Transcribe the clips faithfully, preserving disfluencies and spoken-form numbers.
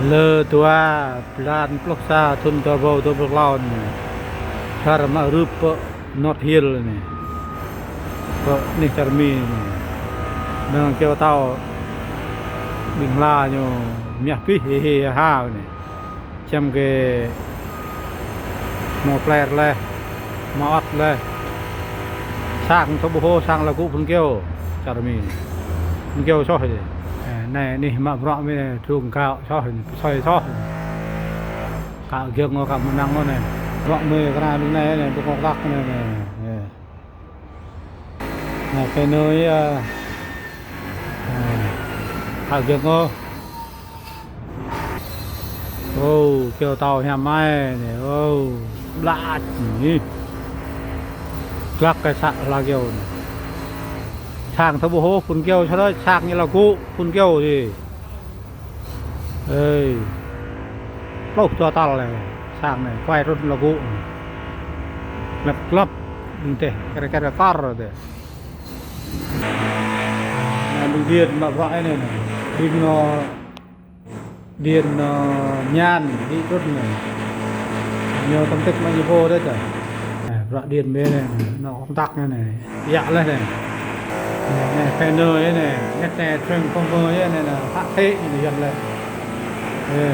Lơ dua blan pluh sa thun dua rơbâo dua pluh klâo anai. Dar mă rup pơ North Hill anai. Pơ anih čar Mi anai. Mơ̆ng kơyâo tâo ƀing hla ñu mơñă pih hê hê ha ha anai. Čem kơ mơ̆ pler leh, mơ̆ ot leh. Sang thâo ƀu hô, sang lŏ gŭ phun kơyâo, čar Mi. Phun kơyâo soh yơh. Ơ, anai anih mă bruă Mi anai, trŭng gao soh anai, pơsơi soh anai. Kă giŏng ngŏ, kă mơnăng ngŏ anai. Bruă Mi kơ anai, anai, anai, ƀu ngŏ kơtăk anai, anai. Ơ. Anai, kơ anai, ơ, ơ, kă giŏng ngŏ. Ơ, kơyâo tâo hiam mai anai, ơ, ƀlăč anai. Glăk kơ să hla kơyâo anai. Sang thâo ƀu hô, phun kơyâo, sa đôč sang ñu lŏ gŭ, phun kơyâo yơh. Ê, pluh dua tal anai, sang anai, kuai trŭn lŏ gŭ. Glăp glăp, ƀing dêh, kơr kơr kơr dêh. Anai, ƀing điện mă bruă anai anai. Ƀing ñu điện ñu ñan, hĭ trŭn anai. Ñu tơm tĭk mă ñu pô dêh čă. Anai, bruă điện Mi anai, ñu kơtăk anai, anai. Yă leh anai. Anai, anai, pơ anai anai, anai, anai, transformer anai, anai, anai, hă thê anai, yă leh. Ơ.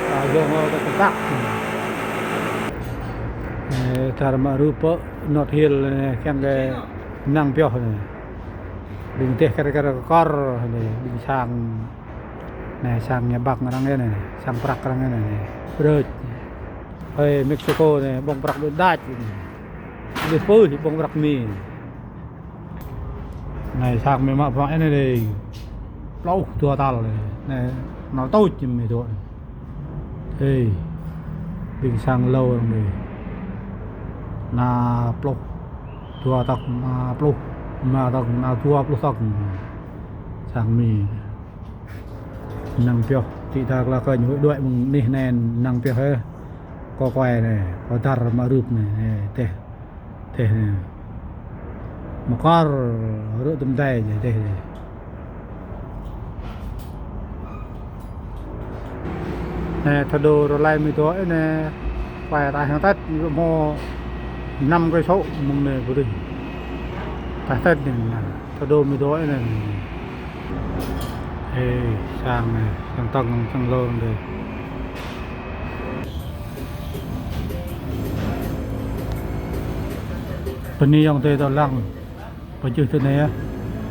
Kă giŏng ngŏ kơtăk. Ơ, dar mă rup pơ North Hill anai, kiăng kơ mơnăng pioh anai. Ƀing dêh kơr kơr kơr anai, ƀing sang. Anai, sang ñu ƀăk arăng anai, sang prăk arăng anai. Brơč. Hơi Mexico anai, ƀơ̆ng prăk đôč đač anai. Ƀu pơh ƀơ̆ng prăk Mi. Anai, sang Mi mă bruă anai dêh. Pluh dua tal anai. Anai, nao tuč Mi dŏ anai. Ê, ƀing sang hlâo arăng dêh. Anai pluh dua tŏk, anai pluh rơma tŏk, anai dua pluh tŏk. Sang Mi. Mơnăng pioh, ti ta kla kơ ñu đuaĭ mơ̆ng anih anai mơnăng pioh hă. Kơ kuai anai, kơ dar mă rup anai, anai, dêh. Dêh anai. Mơkar, rơ̆ tơm dai dêh, dêh, dêh. Anai, tơdô rơlai Mi dŏ anai, kuai ataih hăng Tết, ñu hmâo năm cây số mơ̆ng anai pơ rih. Ataih Tết anai, anai. Tơdô Mi dŏ anai. Ê, sang anai, sang tŏng, sang lông dêh. Bơni ayŏng adơi dŏ lăng. Pơjưh tui anai yơh.